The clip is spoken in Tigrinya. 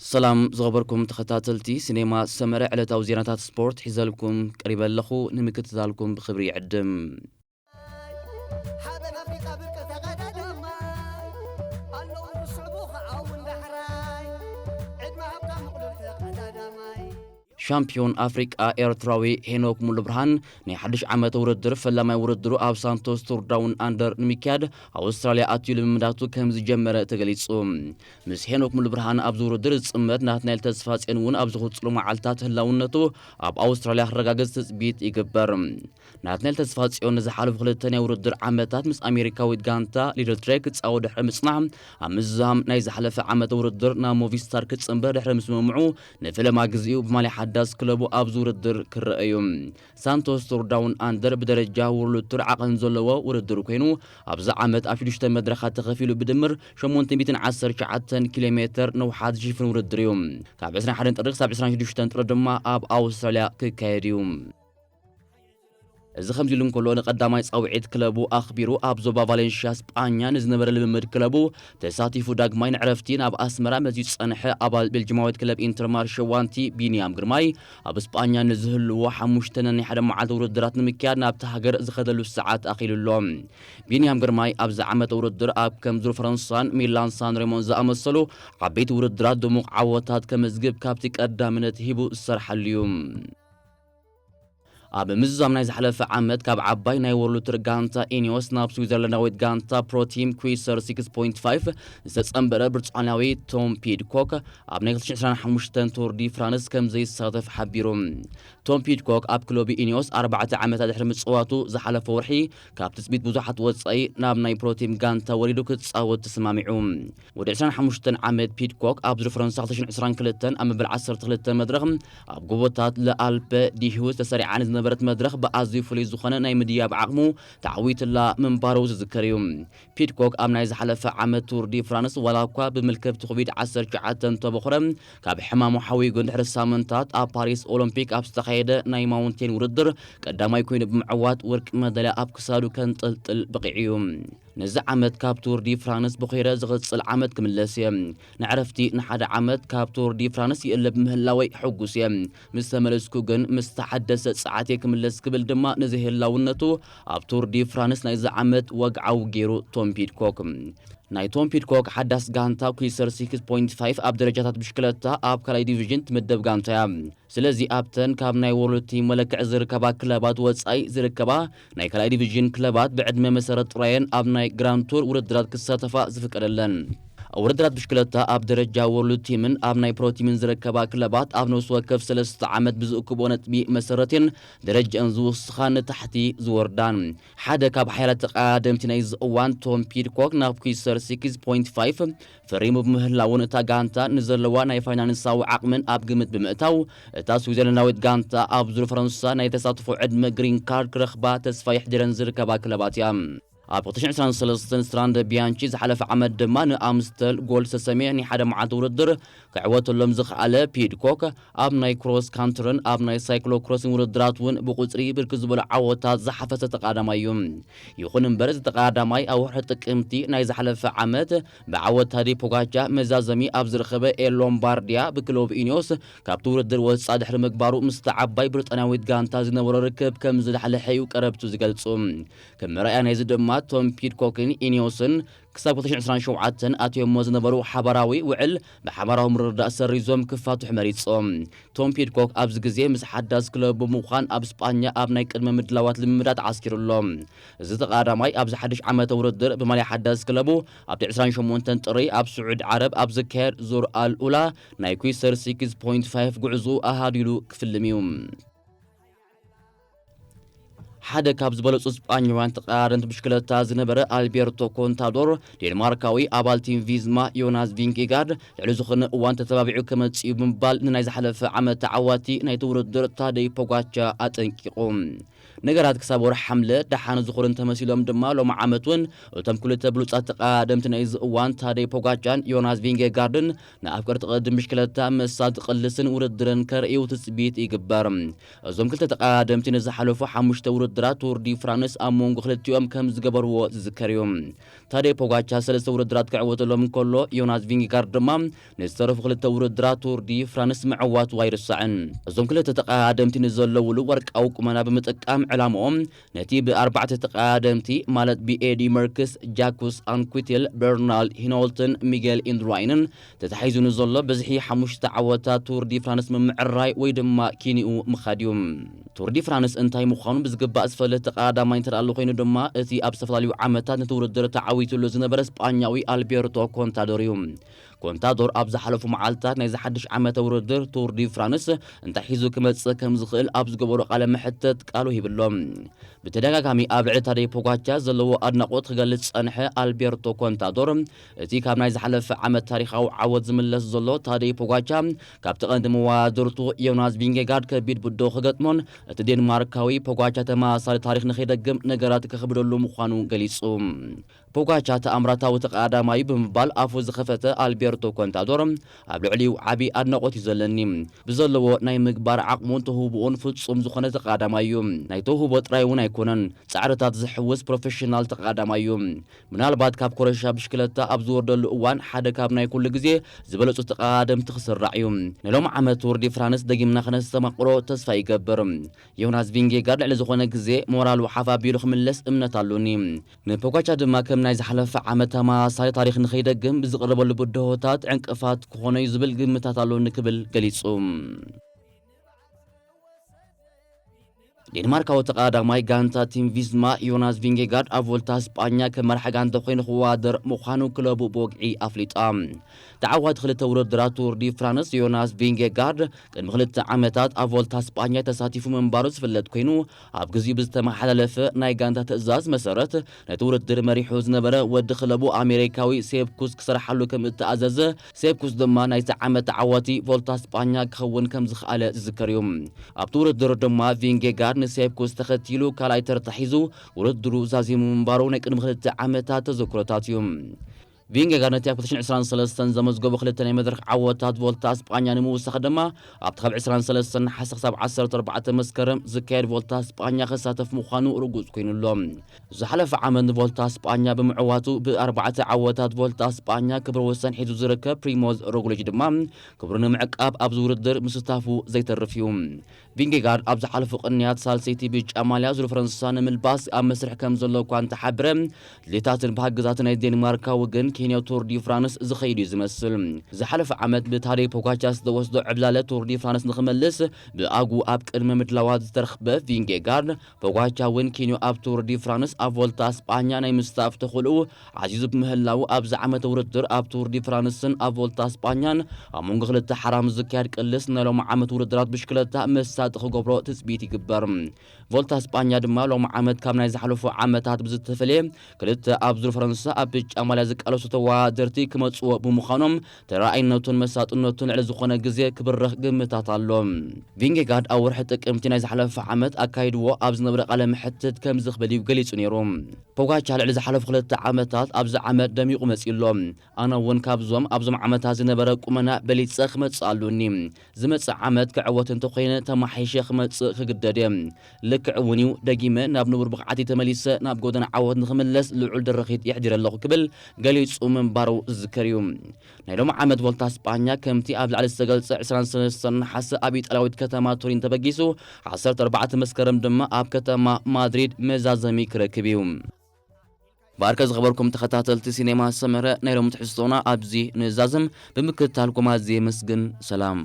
ሰላም ዝኸበርኩም ተኸታተልቲ ሲኔማ ሰመረ፣ ዕለታዊ ዜናታት ስፖርት ሒዘልኩም ቀሪበ ኣለኹ። ንምክትታልኩም ብኽብሪ ይዕድም። ሓበን ኣፍሪቃ ብርቂ ተቐዳዳማይ ኣለዉ ዝስዕቡ ኸዓውን ዳሕራይ ዕድመ ሃብታ ምቕሉል ተቐዳዳማይ ሻምፒዮን ኣፍሪቃ ኤርትራዊ ሄኖክ ሙሉብርሃን ናይ ሓድሽ ዓመት ውድድር ፈላማይ ውድድሩ ኣብ ሳንቶስ ቱር ዳውን ኣንደር ንምክያድ ኣውስትራልያ ኣትዩ ልምምዳቱ ከም ዝጀመረ ተገሊጹ። ምስ ሄኖክ ሙሉብርሃን ኣብዚ ውድድር ዝጽመድ ናትናኤል ተስፋጽዮን እውን ኣብ ዝቕጽሉ መዓልታት ህላውነቱ ኣብ ኣውስትራልያ ክረጋገጽ ትጽቢት ይግበር። ናትናኤል ተስፋጽዮን ንዝሓለፉ ክልተ ናይ ውድድር ዓመታት ምስ ኣሜሪካዊት ጋንታ ሊድል ትሬክ ክጻወት ድሕሪ ምጽናሕ፣ ኣብ ምዝዛም ናይ ዝሓለፈ ዓመት ውድድር ናብ ሞቪስታር ክጽንበር ድሕሪ ምስምምዑ፣ ንፈለማ ግዜኡ ብማልያ ሓዳስ ክለቡ ኣብዚ ውድድር ክረአ እዩ። ሳንቶስ ቱር ዳውን ኣንደር ብደረጃ ውርልድ ቱር ዓቐን ዘለዎ ውድድር ኮይኑ፣ ኣብዚ ዓመት ኣብ ሽዱሽተ መድረኻት ተኸፊሉ ብድምር ሸሞንተ ሚእትን ዓሰርተ ትሽዓተን ኪሎ ሜተር ነውሓት ዝሽፍን ውድድር እዩ። ካብ ዕስራን ሓደን ጥሪ ክሳብ ዕስራን ሽዱሽተን ጥሪ ድማ ኣብ ኣውስትራልያ ክካየድ እዩ። እዚ ከምዚ ኢሉ እንከሎ፣ ንቀዳማይ ጻውዒት ክለቡ ኣኽቢሩ ኣብ ዞባ ቫሌንሽያ ስጳኛ ንዝነበረ ልምምድ ክለቡ ተሳቲፉ ዳግማይ ንዕረፍቲ ናብ ኣስመራ መጺኡ ዝጸንሐ ኣባል ቤልጅማዊት ክለብ ኢንተርማር ሸዋንቲ ቢንያም ግርማይ፣ ኣብ ስጳኛ ንዝህልዎ ሓሙሽተ ናይ ሓደ መዓልቲ ውድድራት ንምክያድ ናብቲ ሃገር ዝኸደሉ ሰዓት ኣኺሉ ኣሎ። ቢንያም ግርማይ ኣብዚ ዓመት ውድድር ኣብ ከም ዙር ፈረንሳን ሚላን ሳን ሬሞን ዝኣመሰሉ ዓበይቲ ውድድራት ድሙቕ ዓወታት ከመዝግብ ካብቲ ቀዳምነት ሂቡ ዝሰርሓሉ እዩ። ኣብ ምዝዛም ናይ ዝሓለፈ ዓመት ካብ ዓባይ ናይ ወርልድ ቱር ጋንታ ኢኒዮስ ናብ ስዊዘርላንዳዊት ጋንታ ፕሮቲም ኩዊሰር ሲክስ ፖይንት ፋይቭ ዝተጸንበረ ብሪጣንያዊ ቶም ፒድኮክ ኣብ ናይ ክልተ ሽሕን ዕስራን ሓሙሽተን ቱር ዲ ፍራንስ ከም ዘይሳተፍ ሓቢሩ። ቶም ፒድኮክ ኣብ ክለቡ ኢኒዮስ ኣርባዕተ ዓመታት ድሕሪ ምጽዋቱ ዝሓለፈ ወርሒ ካብ ትጽቢት ብዙሓት ወጻኢ ናብ ናይ ፕሮቲም ጋንታ ወሪዱ ክጻወት ተሰማሚዑ። ወዲ ዕስራን ሓሙሽተን ዓመት ፒድኮክ ኣብ ዙር ፈረንሳ ክልተ ሽሕን ዕስራን ክልተን ኣብ መበል ዓሰርተ ክልተ መድረኽ ኣብ ጎቦታት ለኣልፐ ዲህውዝ ተሰሪዓ ንዝነበረት መድረኽ ብኣዝዩ ፍሉይ ዝኾነ ናይ ምድያብ ዓቕሙ ተዓዊትላ ምንባሩ ዝዝከር እዩ። ፒድኮክ ኣብ ናይ ዝሓለፈ ዓመት ቱር ዲ ፍራንስ ዋላ እኳ ብምልክፍቲ ኮቪድ ዓሰርተ ትሽዓተ እንተበኹረ ካብ ሕማሙ ሓዊጉ ድሕሪ ሳምንታት ኣብ ፓሪስ ኦሎምፒክ ኣብ ዝተኻየደ ናይ ማውንቴን ውድድር ቀዳማይ ኮይኑ ብምዕዋት ወርቂ መዳልያ ኣብ ክሳዱ ከንጠልጥል በቒዑ እዩ። ነዚ ዓመት ካብ ቱር ዲ ፍራንስ በኺረ ዝቕጽል ዓመት ክምለስ እየ። ንዕረፍቲ ንሓደ ዓመት ካብ ቱር ዲ ፍራንስ ይእለ ብምህላወይ ሕጉስ እየ። ምስ ተመለስኩ ግን ምስ ተሓደሰ ጸዓት እየ ክምለስ ክብል ድማ ንዘይህላውነቱ ኣብ ቱር ዲ ፍራንስ ናይዚ ዓመት ወግዓዊ ገይሩ ቶም ፒድኮክ። ናይ ቶም ፒድኮክ ሓዳስ ጋንታ ኩዊሰር ሲክስ ፖይንት ፋይቭ ኣብ ደረጃታት ብሽክለታ ኣብ ካልኣይ ዲቪዥን ትምደብ ጋንታ እያ። ስለዚ ኣብተን ካብ ናይ ወርልድ ቲም መለክዒ ዝርከባ ክለባት ወጻኢ ዝርከባ ናይ ካልኣይ ዲቪዥን ክለባት ብዕድመ መሰረት ጥራየን ኣብ ናይ ግራንድ ቱር ውድድራት ክሳተፋ ዝፍቀደለን። ውድድራት ብሽክለታ ኣብ ደረጃ ወርልድ ቲምን ኣብ ናይ ፕሮ ቲምን ዝርከባ ክለባት ኣብ ነፍሲ ወከፍ ሰለስተ ዓመት ብዝእክቦ ነጥቢ መሰረት እየን ደረጃኣን ዝውስኻን ንታሕቲ ዝወርዳን። ሓደ ካብ ሓያላት ተቐዳደምቲ ናይዚ እዋን ቶም ፒድኮክ ናብ ኩዊሰር ሲክስ ፖይንት ፋይቭ ፈሪሙ ብምህላውን እታ ጋንታ ንዘለዋ ናይ ፋይናንሳዊ ዓቕምን ኣብ ግምት ብምእታው እታ ስዊዘርላንዳዊት ጋንታ ኣብ ዙር ፈረንሳ ናይ ተሳትፎ ዕድመ ግሪን ካርድ ክረኽባ ተስፋ የሕድረን ዝርከባ ክለባት እያ። ኣብ ክልተ ሽሕን ዕስራን ሰለስተን ስትራንደ ቢያንቺ ዝሓለፈ ዓመት ድማ ንኣምስተል ጎልድ ዝተሰምየ ናይ ሓደ መዓልቲ ውድድር ክዕወተሎም ዝኸኣለ ፒድኮክ ኣብ ናይ ክሮስ ካንትርን ኣብ ናይ ሳይክሎ ክሮስን ውድድራት እውን ብቁጽሪ ብርክት ዝበሉ ዓወታት ዝሓፈሰ ተቐዳዳማይ እዩ። ይኹን እምበር እዚ ተቐዳዳማይ ኣብ ወርሒ ጥቅምቲ ናይ ዝሓለፈ ዓመት ብዓወት ታዴ ፖጋቻ መዛዘሚ ኣብ ዝረኸበ ኤል ሎምባርዲያ ብክለብ ኢኒዮስ ካብቲ ውድድር ወፃእ ድሕሪ ምግባሩ ምስታ ዓባይ ብሪጣንያዊት ጋንታ ዝነበሮ ርክብ ከም ዝላሕለሐ እዩ ቀረብቱ ዝገልፁ። ከም መርኣያ ናይዚ ድማ ቶም ፒድኮክን ኢኒዮስን ክሳብ ክልተ ሽሕን ዕስራን ሸውዓተን ኣትዮሞ ዝነበሩ ሓባራዊ ውዕል ብሓባራዊ ምርድዳእ ሰሪዞም ክፋትሑ መሪጾም። ቶም ፒድኮክ ኣብዚ ግዜ ምስ ሓዳስ ክለብ ብምዃን ኣብ ስጳኛ ኣብ ናይ ቅድመ ምድላዋት ልምምዳት ዓስኪሩ ኣሎ። እዚ ተቐዳዳማይ ኣብዚ ሓድሽ ዓመተ ውድድር ብማልያ ሓዳስ ክለቡ ኣብቲ ዕስራን ሸሞንተን ጥሪ ኣብ ስዑድ ዓረብ ኣብ ዝካየድ ዙር ኣል ኡላ ናይ ኩዊሰር ሲክስ ፖይንት ፋይቭ ጉዕዞ ኣሃዲሉ ክፍልም እዩ። ሓደ ካብ ዝበለጹ ስጳኛውያን ተቐዳደምቲ ብሽክለታ ዝነበረ ኣልቤርቶ ኮንታዶር፣ ዴንማርካዊ ኣባል ቲም ቪዝማ ዮናስ ቪንጌጋርድ ልዕሊ ዝኾነ እዋን ተተባቢዑ ክመጽእ እዩ ብምባል ንናይ ዝሓለፈ ዓመት ተዓዋቲ ናይቲ ውድድር ታደይ ፖጋቻ ኣጠንቂቑ። ነገራት ክሳብ ወርሒ ሓምለ ደሓን ዝኾኑ እንተመሲሎም ድማ ሎሚ ዓመት እውን እቶም ክልተ ብሉጻት ተቐዳደምቲ ናይዚ እዋን ታደይ ፖጋቻን ዮናስ ቪንጌጋርድን ንኣፍቀርቲ ቅድድም ብሽክለታ መሳጢ ቅልስን ውድድርን ከርእዩ ትጽቢት ይግበር። እዞም ክልተ ተቐዳደምቲ ንዝሓለፉ ሓሙሽተ ውድድር ውድድራት ቱር ዲ ፍራንስ ኣብ መንጎ ክልቲኦም ከም ዝገበርዎ ዝዝከር እዩ። ታዴ ፖጋቻ ሰለስተ ውድድራት ክዕወተሎም እንከሎ፣ ዮናስ ቪንጌጋርድ ድማ ንዝተረፉ ክልተ ውድድራት ቱር ዲ ፍራንስ ምዕዋቱ ኣይርሳዕን። እዞም ክልተ ተቐዳደምቲ ንዘለውሉ ወርቃዊ ቁመና ብምጥቃም ዕላምኦም ነቲ ብኣርባዕተ ተቐዳደምቲ ማለት ብኤዲ መርክስ፣ ጃኩስ ኣንኩቴል፣ በርናልድ ሂኖልትን ሚጌል ኢንድራይንን ተታሒዙ ንዘሎ ብዝሒ ሓሙሽተ ዓወታት ቱር ዲ ፍራንስ ምምዕራይ ወይ ድማ ኪኒኡ ምኻድ እዩ። ቱር ዲ ፍራንስ እንታይ ምዃኑ ብዝግባእ ዝፈልጥ ተቐዳዳማይ እንተ ኣሎ ኮይኑ ድማ፣ እቲ ኣብ ዝተፈላለዩ ዓመታት ነቲ ውድድር ተዓዊትሉ ዝነበረ ስጳኛዊ ኣልቤርቶ ኮንታዶር እዩ። ኮንታዶር ኣብ ዝሓለፉ መዓልታት ናይዚ ሓድሽ ዓመተ ውድድር ቱር ዲ ፍራንስ እንታይ ሒዙ ክመጽእ ከም ዝኽእል ኣብ ዝገበሮ ቃለ መሕተት ቃሉ ሂብሎ። ብተደጋጋሚ ኣብ ልዕሊ ታዴ ፖጋቻ ዘለዎ ኣድናቖት ክገልጽ ዝጸንሐ ኣልቤርቶ ኮንታዶር፣ እቲ ካብ ናይ ዝሓለፈ ዓመት ታሪኻዊ ዓወት ዝምለስ ዘሎ ታዴ ፖጋቻ፣ ካብቲ ቀንዲ መወዳድርቱ ዮናስ ቪንጌጋርድ ከቢድ ብድሆ ክገጥሞን፣ እቲ ዴንማርካዊ ፖጋቻ ተመሳሳሊ ታሪኽ ንኸይደግም ነገራት ከኽብደሉ ምዃኑ ገሊጹ። ፖጋቻ ተኣምራታዊ ተቐዳዳማዩ ብምባል ኣፉ ዝኸፈተ ኣልቤርቶ ኮንታዶር፣ ኣብ ልዕሊኡ ዓቢ ኣድናቖት እዩ ዘለኒ። ብዘለዎ ናይ ምግባር ዓቕሙን ተውህቦኡን ፍጹም ዝኾነ ተቐዳዳማይ እዩ። ናይ ተውህቦ ጥራይ እውን ኣይኮነን፣ ጻዕርታት ዝሕውስ ፕሮፌሽናል ተቐዳዳማይ እዩ። ምናልባት ካብ ኮረሻ ብሽክለታ ኣብ ዝወርደሉ እዋን ሓደ ካብ ናይ ኩሉ ግዜ ዝበለጹ ተቐዳደምቲ ክስራዕ እዩ። ንሎም ዓመት ቱር ዲ ፍራንስ ደጊምና ከነስተማቕሮ ተስፋ ይገብር። ዮናስ ቪንጌጋርድ ልዕሊ ዝኾነ ግዜ ሞራሉ ሓፍ ኣቢሉ ክምለስ እምነት ኣሎኒ። ንፖጋቻ ድማ ከም ናይ ዝሓለፈ ዓመት ተመሳሳሊ ታሪኽ ንኸይደግም ብዝቐረበሉ ብድሆታት ዕንቅፋት ክኾኖ እዩ ዝብል ግምታት ኣሎኒ ክብል ገሊጹ። ዴንማርካዊ ተቐዳዳማይ ጋንታ ቲም ቪዝማ ዮናስ ቪንጌጋርድ ኣብ ቮልታ ስጳኛ ከም መራሒ ጋንታ ኮይኑ ክወዳደር ምዃኑ ክለቡ ብወግዒ ኣፍሊጣ። ተዓዋቲ ክልተ ውድድራት ቱር ዲ ፍራንስ ዮናስ ቪንጌጋርድ ቅድሚ ክልተ ዓመታት ኣብ ቮልታ ስጳኛ ተሳቲፉ ምንባሩ ዝፍለጥ ኮይኑ፣ ኣብ ግዜኡ ብዝተመሓላለፈ ናይ ጋንታ ትእዛዝ መሰረት ነቲ ውድድር መሪሑ ዝነበረ ወዲ ክለቡ ኣሜሪካዊ ሴፕ ኩስ ክሰርሓሉ ከም እተኣዘዘ፣ ሴፕ ኩስ ድማ ናይቲ ዓመት ተዓዋቲ ቮልታ ስጳኛ ክኸውን ከም ዝኸኣለ ዝዝከር እዩ። ኣብቲ ውድድር ድማ ቪንጌጋርድ ንሴፕ ኩስ ተኸቲሉ ካልኣይ ተርታ ሒዙ ውድድሩ ዛዚሙ ምንባሩ ናይ ቅድሚ ክልተ ዓመታት ተዘክሮታት እዩ። ቪንጌጋርድ ነቲ ኣብ ክልተ ሽሕን ዕስራን ሰለስተን ዘመዝገቦ ክልተ ናይ መድረኽ ዓወታት ቮልታ ስጳኛ ንምውሳኽ ድማ ኣብቲ ካብ ዕስራን ሰለስተን ነሓሰ ክሳብ ዓሰርተ ኣርባዕተ መስከረም ዝካየድ ቮልታ ስጳኛ ክሳተፍ ምዃኑ ርጉጽ ኮይኑ ኣሎ። ዝሓለፈ ዓመት ንቮልታ ስጳኛ ብምዕዋቱ ብኣርባዕተ ዓወታት ቮልታ ስጳኛ ክብረ ወሰን ሒዙ ዝርከብ ፕሪሞዝ ሮግሊች ድማ ክብሩ ንምዕቃብ ኣብዚ ውድድር ምስታፉ ዘይተርፍ እዩ። ቪንጌጋርድ ኣብ ዝሓለፉ ቅንያት ሳልሰይቲ ብጫ ማልያ ዙር ፈረንሳ ንምልባስ ኣብ መስርሕ ከም ዘሎ እኳ እንተሓበረ፣ ድሌታትን ባህግታትን ናይ ዴንማርካዊ ግን ኬንያ ቱር ዲ ፍራንስ ዝኸይድ እዩ ዝመስል። ዝሓለፈ ዓመት ብታዴ ፖጋቻ ዝተወስዶ ዕብላለ ቱር ዲ ፍራንስ ንኽመልስ ብኣጉ ኣብ ቅድመ ምድላዋት ዝተረኽበ ቪንጌጋርድ፣ ፖጋቻ እውን ኬንዮ ኣብ ቱር ዲ ፍራንስ ኣብ ቮልታ ስጳኛ ናይ ምስታፍ ተኽእልኡ ዓዚዙ ብምህላዉ፣ ኣብዚ ዓመተ ውድድር ኣብ ቱር ዲ ፍራንስን ኣብ ቮልታ ስጳኛን ኣብ መንጎ ክልተ ሓራም ዝካየድ ቅልስ ናይ ሎም ዓመት ውድድራት ብሽክለታ መሳጢ ክገብሮ ትጽቢት ይግበር። ቮልታ ስጳኛ ድማ ሎም ዓመት ካብ ናይ ዝሓለፉ ዓመታት ብዝተፈለየ ክልተ ኣብ ዙር ፈረንሳ ኣብ ብጫ ማልያ ዝቃለሱ ተወዳደርቲ ክመጽዎ ብምዃኖም፣ ተራኣይነቱን መሳጥነቱን ልዕሊ ዝኾነ ግዜ ክብረኽ ግምታት ኣሎ። ቪንጌጋርድ ኣብ ወርሒ ጥቅምቲ ናይ ዝሓለፈ ዓመት ኣካይድዎ ኣብ ዝነበረ ቃለ መሕትት ከምዚ ክብል እዩ ገሊጹ ነይሩ። ፖጋቻ ልዕሊ ዝሓለፉ ክልተ ዓመታት ኣብዚ ዓመት ደሚቑ መጺኡ ኣሎ። ኣነ እውን ካብዞም ኣብዞም ዓመታት ዝነበረ ቁመና በሊጸ ክመጽእ ኣሉኒ። ዝመጽእ ዓመት ክዕወት እንተኾይነ ተማሒሸ ክመጽእ ክግደድ እየ። ልክዕ እውን እዩ፣ ደጊመ ናብ ንቡር ብቕዓተይ ተመሊሰ ናብ ጎደና ዓወት ንኽምለስ ልዑል ድርኺት የሕዲረ ኣለኹ ክብል ገሊጹ ምንባሩ ዝዝከር እዩ። ናይ ሎም ዓመት ቮልታ ስጳኛ ከምቲ ኣብ ላዕሊ ዝተገልጸ ዕስራን ሰለስተን ነሓሰ ኣብ ኢጣልያዊት ከተማ ቱሪን ተበጊሱ፣ ዓሰርተ ኣርባዕተ መስከረም ድማ ኣብ ከተማ ማድሪድ መዛዘሚ ክረክብ እዩ። ባርከ ዝኸበርኩም ተኸታተልቲ ሲኔማ ሰመረ፣ ናይ ሎም ትሕዝቶና ኣብዚ ንዛዝም። ብምክትታልኩም ኣዝየ የመስግን። ሰላም።